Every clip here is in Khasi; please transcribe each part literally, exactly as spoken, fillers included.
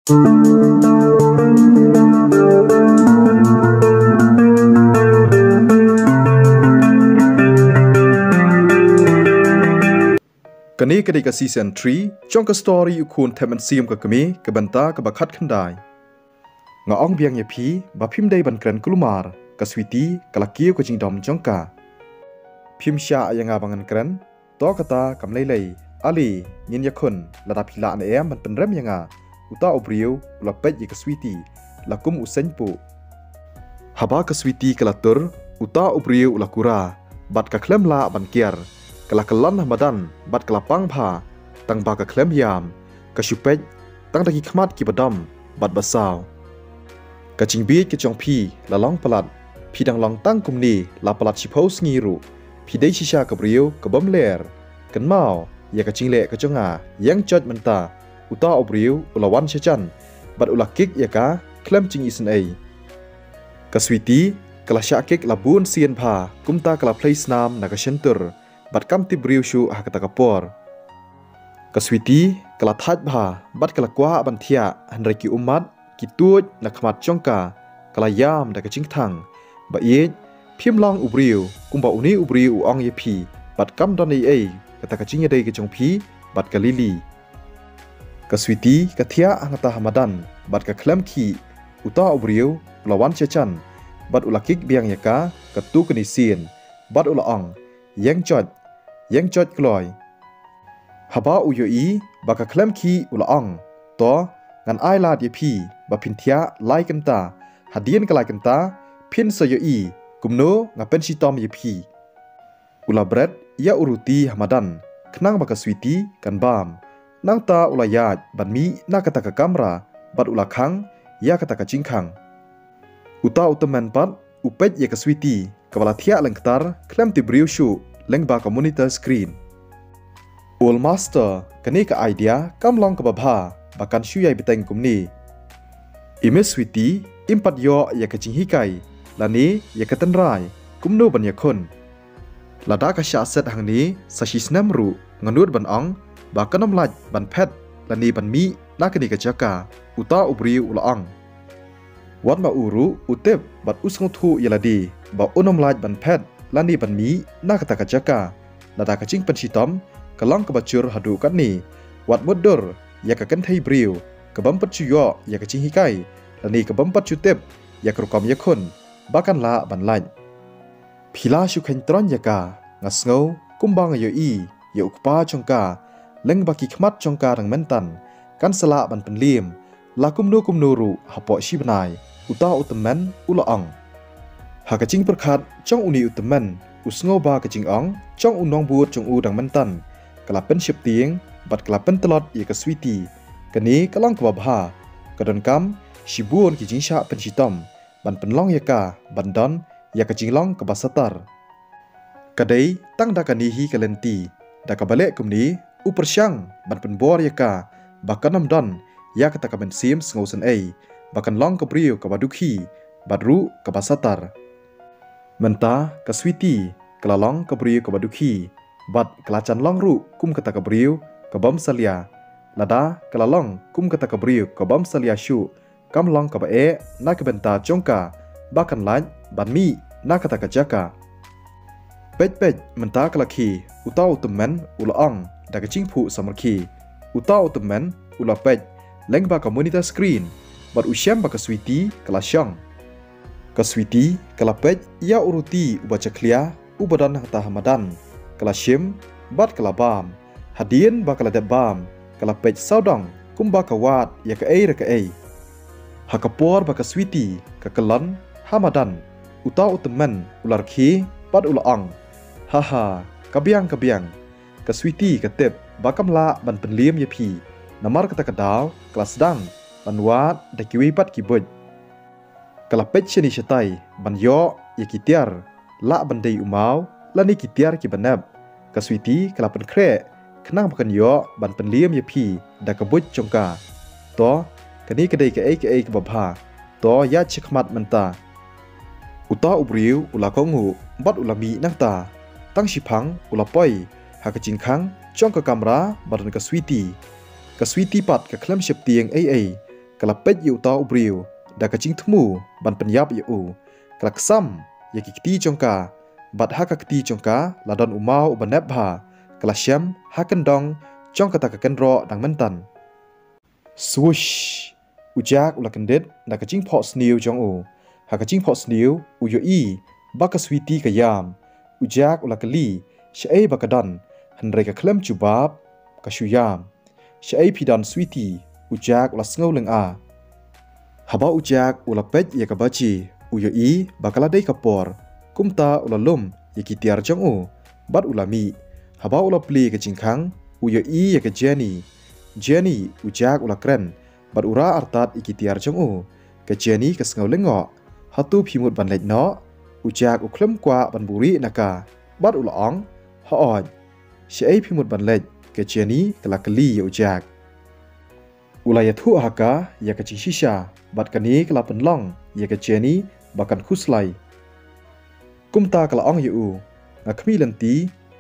Kane ka dei ka season three jong ka story U Khun Thep Mynsiem ka Kmie ka bynta kaba khatkhyndai. Nga ong biang ïa phi ba phim dei ban kren kulmar, ka Sweety ka la kiew ka jingdom jong ka. Phim shah ïa nga ba ngan kren, to kata kam lei lei, ale ngin ïakhun, lada phi lah ne em ban pynrem ïa nga, uta u briew u la peit ïa ka Sweety la kum u seiñ puh. Haba ka Sweety ka la tur, uta u briew u la kura bad ka khlem lah ban kiar. Ka la kyllon ha madan bad ka la pang bha, tang ba ka khlem ïam. Ka shu peit tang da ki khmat kiba dom bad ba saw. Ka jingbieit ka jong phi la long palat. Phi dang long tang kumne la palat shiphew sngi ruh. Phi dei shisha ka briew ka bym ler. Kynmaw ïa ka jingleh ka jong nga. Ïeng joit mynta. Uta u briew u la wan sha jan bad u la kick ïa ka khlem jingisynei. Ka Sweety ka la shah kick la bun sien bha, kumta ka la phlei snam na ka shyntur bad kam tip briew shuh ha kata ka por. Ka Sweety ka la thait bha bad ka la kwah ban thiah, hynrei ki ummat ki tuid na khmat jong ka. Ka la ïam da ka jingkthang. Ba ïeit, phim long u briew kumba une u briew u ong ïa phi, bad kam don ei ei kata ka jingïadei ka jong phi bad ka Lily. Ka Sweety ka thiah hangta ha madan bad ka khlem khih. Uta u briew u la wan sha jan bad u la kick biang ïa ka katto katne sien bad u la ong, ïeng joit, ïeng joit kloi. Haba u ïohi ba ka khlem khih u la ong, to, ngan ai lad ïa phi ba phin thiah lai kynta. Hadien ka lai kynta phin sa ïohi kumno nga pynshitom ïa phi. U la bret ïa u ruti ha madan khnang ba ka Sweety kan bam. Nangta u la ïaid ban mih na kata ka kamra bad u la khang ïa kata ka jingkhang. Uta u tymmen pat u peit ïa ka Sweety kaba la thiah lyngktar khlem tip briew shuh lyngba ka monitor screen. Ol master, kane ka idea kam long kaba bha ba kan shu ïai bteng kumne. I Miss Sweety im pat ïoh ïa ka jinghikai lane ïa ka tynrai kumno ban ïakhun. Lada ka shah set hangne sa shi snem ruh, nga nud ban ong ba kan ym lait ban phet lane ban mih na kane ka jaka uta u briew u la ong. Wat ma u ruh u tip bad u sngewthuh ïa lade ba un ym lait ban phet lane ban mih na kata ka jaka. Lada ka jingpynshitom ka long kaba jur haduh katne, wat mutdur ïa ka kynthei briew ka bym pat shu ïoh ïa ka jinghikai lane ka bym pat shu tip ïa ka rukom ïakhun ba kan lah ban lait. Phi la shu kheiñ troiñ ïa ka, nga sngew kumba nga ïohi ïa u kpa jong ka lyngba ki khmat jong ka dang mynta, kan sa lah ban pynliem la kumno kumno ruh hapoh shi bnai, uta u tymmen u la ong. Ha ka jingpyrkhat jong une u tymmen, u sngew ba ka jingong jong u nongbud jong u dang mynta ka la pynsheptieng bad ka la pyntlot ïa ka Sweety. Kane ka long kaba bha, ka donkam shibun ki jingshah pynshitom ban pynlong ïa ka ban don ïa ka jinglong kaba satar. Ka dei tang da kane hi ka lynti, da kaba leh kumne u pyrshang ban pynbor ïa ka ba kan ym don ïa kata ka mynsiem sngewsynei ba kan long ka briew kaba dukhi bad ruh kaba satar. Mynta ka Sweety ka la long ka briew kaba dukhi bad ka la jan long ruh kum kata ka briew ka bym salia. Lada ka la long kum kata ka briew ka bym salia shuh, kam long kaba eh na ka bynta jong ka ba kan lait ban mih na kata ka jaka. Peit peit, mynta ka la khie, uta u tymmen u la ong da ka jingphuh samrkhie. Uta u tymmen u la peit lyngba ka monitor screen bad u shem ba ka Sweety ka la shong. Ka Sweety ka la peit ïa u ruti uba jakhlia uba don hangta ha madan. Ka la shim bad ka la bam. Hadien ba ka la dep bam, ka la peit sawdong kumba ka wad ïa kaei re kaei. Ha ka por ba ka Sweety ka kyllon ha madan, uta u tymmen u la rkhie bad u la ong, ha ha, ka biang, ka biang. Ka Sweety ka tip ba kam lah ban pynliem ïa phi, namar kata ka daw ka la sdang ban wad da kiwei pat ki buit. Ka la peit shane shatai ban ïoh ïa ki tiar lah ban dei u maw lane ki tiar kiba nep. Ka Sweety ka la pynkhreh khnang ba kan ïoh ban pynliem ïa phi da ka buit jong ka. To, kane ka dei kaei kaei kaba bha. To, ïaid shakhmat mynta. Uta u briew u la kohnguh bad u la mih nangta. Tang shiphang u la poi ha ka jingkhang jong ka kamra ba don ka Sweety. Ka Sweety pat ka khlem sheptieng ei ei. ka la peit ïa uta u briew da ka jingthmu ban pynïap ïa u. Ka la ksam ïa ki kti jong ka, bad ha ka kti jong ka la don u maw uba nep bha. Ka la shem ha kyndong jong kata ka kynroh dang myntan. Swoosh! U Jack u la kyndit da ka jingphohsniew jong u. Ha ka jingphohsniew u ïohi ba ka Sweety ka ïam. U Jack u la kylli shaei ba ka don, hynrei ka khlem jubab, ka shu ïam. Shaei phi don Sweety? U Jack u la sngew lyngngoh. Haba u Jack u la peit ïa ka baji, u ïohi ba ka la dei ka por. Kumta u la lum ïa ki tiar jong u bad u la mih. Haba u la plie ka jingkhang, u ïohi ïa ka Jenny. Jenny, u Jack u la kren bad u rah artat ïa ki tiar jong u. Ka Jenny ka sngew lyngngoh. Hato phi mut ban leit noh? U Jack u khlem kwah ban buhrieh na ka bad u la ong, hooid. Shaei phi mut ban leit? Ka Jenny ka la kylli ïa u Jack. U la ïathuh ha ka ïa ka jingshisha bad kane ka la pynlong ïa ka Jenny ba kan khuslai. Kumta ka la ong ïa u, nga khmih lynti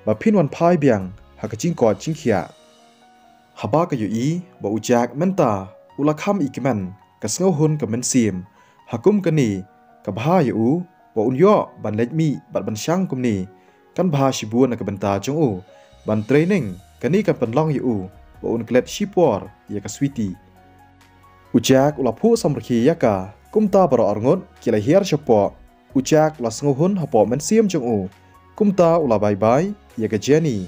ba phin wan phai biang ha ka jingkoit jingkhiah. Haba ka ïohi ba u Jack mynta u la kham i kmen, ka sngewhun ka mynsiem. Ha kum kane ka bha ïa u ba un ïoh ban leit mih bad ban shang kumne. Kan bha shibun na ka bynta jong u. Ban training kane kan pynlong ïa u ba un klet shipor ïa ka Sweety. U Jack u la phuh samrkhie ïa ka. Kumta baroh arngut ki la hiar shapoh. U Jack u la sngewhun hapoh mynsiem jong u. Kumta u la bye bye ïa ka Jenny.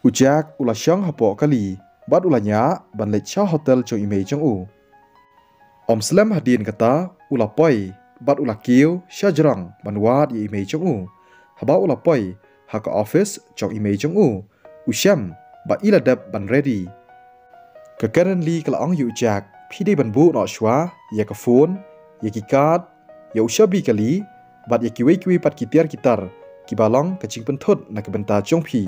U Jack u la shong hapoh kali bad u la ñiah ban leit sha hotel jong i mei jong u. Ym slem hadien kata u la poi bad u la kiew sha jrong ban wad ïa i mei jong u. Haba u la poi ha ka office jong i mei jong u, u shem ba i la dep ban ready. Ka Karen Lee ka la ong ïa u Jack, phi dei ban buh noh shuwa ïa ka phone, ïa ki card, ïa u shabi kali bad ïa kiwei kiwei pat ki tiar ki tar kiba long ka jingpynthut na ka bynta jong phi.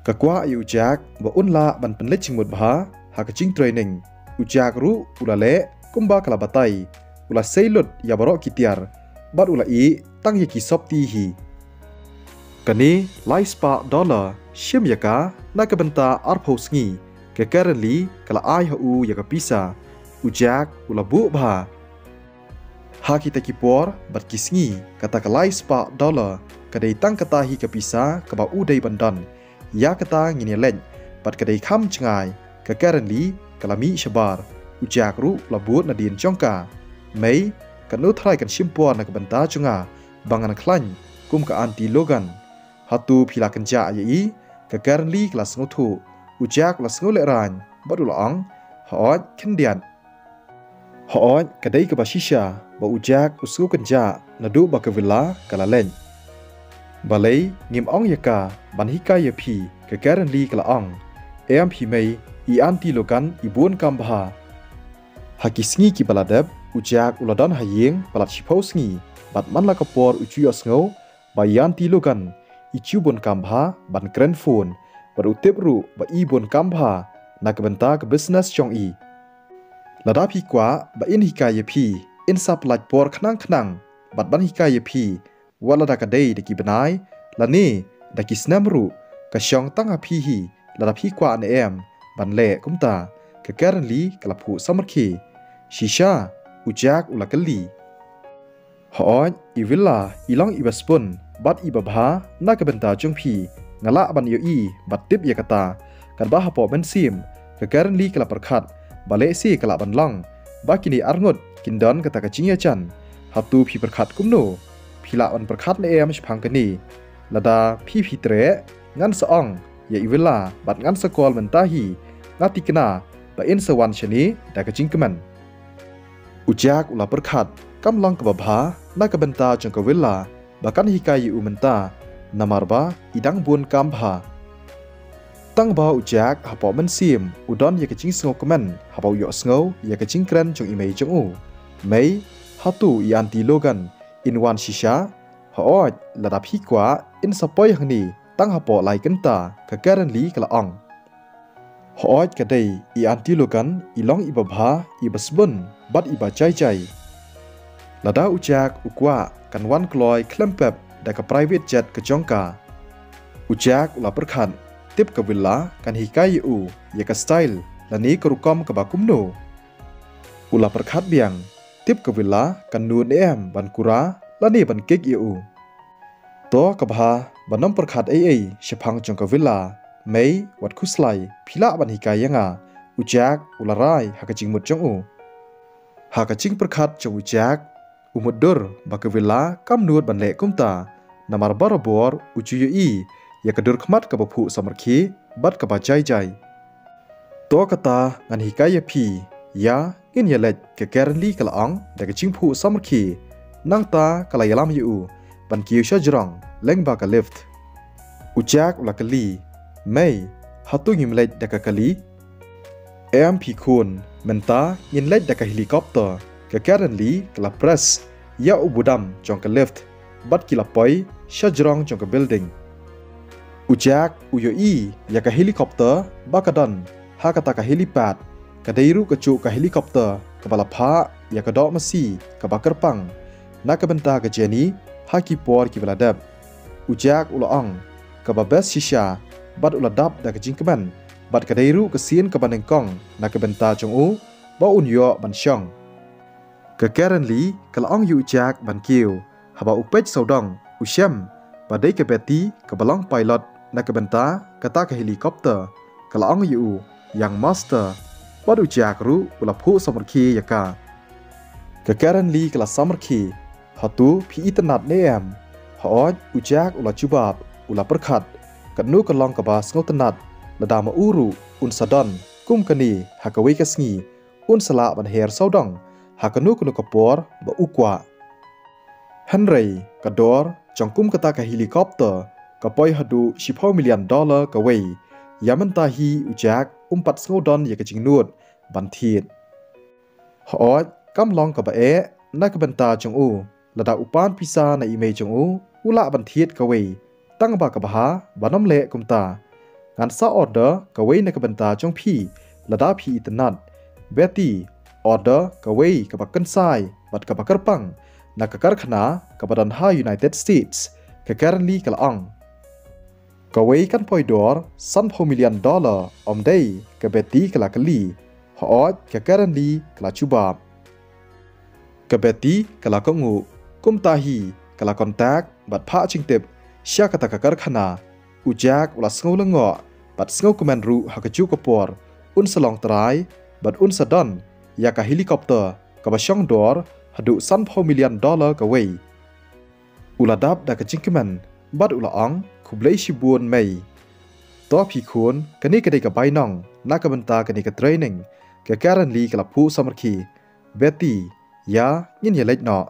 Ka kwah ïa u Jack ba un lah ban pynleit jingmut bha ha ka jingtraining. U Jack ruh u la leh kumba ka la batai. U la sei lut ïa baroh ki tiar bad u la ïeh tang ïa ki sopti hi. Kane lai spah dollar, shim ïa ka na ka bynta arphew sngi. Ka Karen Lee ka la ai ha u ïa ka pisa. U Jack u la buh bha. Ha kita ki por bad ki sngi, kata ka lai spah dollar ka dei tang kata hi ka pisa kaba u dei ban don. Ïa kata ngin ïa leit bad ka dei kham jngai. Ka Karen Lee ka la mih shabar. U Jack ruh la bud nadien jong ka. Mei, katno trai kan shim por na ka bynta jong nga ba ngan khlaiñ kum ka Aunty Logan? Hato phi la kynjah ïa i? Ka Karen Lee ka la sngewthuh. U Jack u la sngew lehraiñ bad u la ong, hooid, khyndiat. Hooid, ka dei kaba shisha ba u Jack u sngew kynjah naduh ba ka Willa ka la leit. Balei ngim ong ïa ka ban hikai ïa phi? Ka Karen Lee ka la ong. Em phi mei, i Aunty Logan i bun kam bha. Ha ki sngi kiba la dep, u Jack u la don ha ïing palat shiphew sngi bad man la ka por u ju ïohsngew ba i Aunty Logan i ju bun kam bha ban kren phone bad u tip ruh ba i bun kam bha na ka bynta ka business jong i. Lada phi kwah ba in hikai ïa phi, in sa pyllait por khnang khnang bad ban hikai ïa phi. Wat lada ka dei da ki bnai lane da ki snem ruh, ka shong tang ha phi hi lada phi kwah ne em ban leh kumta. Ka Karen Lee ka la phuh samrkhie. Shisha? U Jack u la kylli. Hooid, i Willa i long iba sbun bad iba bha na ka bynta jong phi. Nga lah ban ïohi bad tip ïa kata. Katba hapoh mynsiem ka Karen Lee ka la pyrkhat ba lehse ka lah ban long ba kine arngut kin don kata ka jingïajan. Hato phi pyrkhat kumno? Phi lah ban pyrkhat ne em shaphang kane? Lada phi phi treh, ngan sa ong ïa i Willa bad ngan sa call mynta hi. Nga thikna ba in sa wan shane da ka jingkmen. U Jack u la pyrkhat, kam long kaba bha na ka bynta jong ka Willa ba kan hikai ïa u mynta, namar ba i dang bun kam bha. Tang ba u Jack hapoh mynsiem u don ïa ka jingsngewkmen haba u ïohsngew ïa ka jingkren jong i mei jong u. Mei, hato i Aunty Logan in wan shisha? Hooid, lada phi kwah in sa poi hangne tang hapoh lai kynta. Ka Karen Lee ka la ong. Hooid ka dei, i Aunty Logan i long iba bha, iba sbun bad iba jai jai. Lada u Jack u kwah kan wan kloi khlem pep da ka private jet ka jong ka. U Jack u la pyrkhat, tip ka Willa kan hikai ïa u ïa ka style lane ka rukom kaba kumno. U la pyrkhat biang, tip ka Villa kan nud ne em ban kura lane ban kick ïa u. To ka bha ban ym pyrkhat ei ei shaphang jong ka Villa, mei wat khuslai, phi lah ban hikai ïa nga, u Jack u la rai ha ka jingmut jong u. Ha ka jingpyrkhat jong u Jack, u mutdur ba ka Villa kam nud ban leh kumta, namar barabor u ju ïohi ïa ka dur khmat kaba phuh samrkhie bad kaba jai jai. To kata ngan hikai ïa phi, ïa ngin ïaleit, ka Karen Lee ka la ong da ka jingphuh samrkhie. Nangta ka la ïalam ïa u ban kiew sha jrong lyngba ka lift. U Jack u la kylli, mei, hato ngim leit da ka kali? Em phi khun, mynta ngin leit da ka helicopter. Ka Karen Lee ka la press ïa u budam jong ka lift bad ki la poi sha jrong jong ka building. U Jack u ïohi ïa ka helicopter ba ka don ha kata ka helipad. Ka dei ruh kajuh ka helicopter kaba la phah ïa ka doh masi kaba kyrpang na ka bynta ka Jenny ha ki por kiba la dep. U Jack u la ong, kaba best shisha, bad u la dap da ka jingkmen, bad ka dei ruh ka sien kaba nyngkong na ka bynta jong u ba un ïoh ban shong. Ka Karen Lee ka la ong ïa u Jack ban kiew. Haba u peit sawdong, u shem ba dei ka Betty kaba long pilot na ka bynta kata ka helicopter. Ka la ong ïa u, ïang master. Bad u Jack ruh u la phuh samrkhie ïa ka. Ka Karen Lee ka la samrkhie, hato phi itynnad ne em? Hooid, u Jack u la jubab, u la pyrkhat, katno ka long kaba sngewtynnad lada ma u ruh un sa don kum kane ha kawei ka sngi, un sa lah ban her sawdong ha kano kano ka por ba u kwah. Hynrei ka dor jong kum kata ka helicopter ka poi haduh shiphew million dollar kawei. Ïa mynta hi u Jack um pat sngew don ïa ka jingnud ban thied. Hooid, kam long kaba eh na ka bynta jong u, lada u pan pisa na i mei jong u, u lah ban thied kawei. Tang ba ka bha ban ym leh kumta. Ngan sa order kawei na ka bynta jong phi, lada phi itynnad. Betty, order kawei kaba kynsai bad kaba kyrpang na ka karkhana kaba don ha United States, ka Karen Lee ka la ong. Kawei kan poi dor sanphew million dollar, ym dei? Ka Betty ka la kylli. Hooid, ka Karen Lee ka la jubab. Ka Betty ka la kohnguh, kumta hi ka la contact bad phah jingtip sha kata ka karkhana. U Jack u la sngew lyngngoh bad sngewkmen ruh ha kajuh ka por un sa long trai bad un sa don ïa ka helicopter kaba shong dor haduh sanphew million dollar kawei. U la dap da ka jingkmen bad u la ong, khublei shibun mei. To phi khun, kane ka dei ka bainong na ka bynta kane ka training. Ka Karen Lee ka la phuh samrkhie. Betty, ïa ngin ïaleit noh.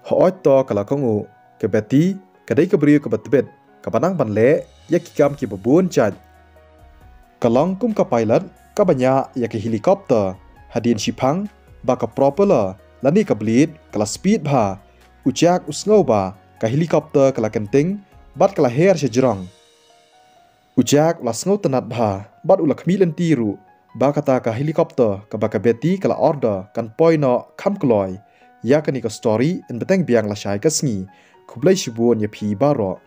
Hooid to, ka la kohnguh. Ka Betty ka dei ka briew kaba tbit, kaba nang ban leh ïa ki kam kiba bun jait. Ka long kum ka pilot kaba ñiah ïa ka helicopter. Hadien shiphang ba ka propeller lane ka blade ka la speed bha, u Jack u sngew ba ka helicopter ka la kynting bad ka la her sha jrong. U Jack u la sngewtynnad bha bad u la khmih lynti ruh ba kata ka helicopter kaba ka Betty ka la order kan poi noh kham kloi. Ïa kane ka story yn bteng biang lashai ka sngi. Khublei shibun ïa phi baroh.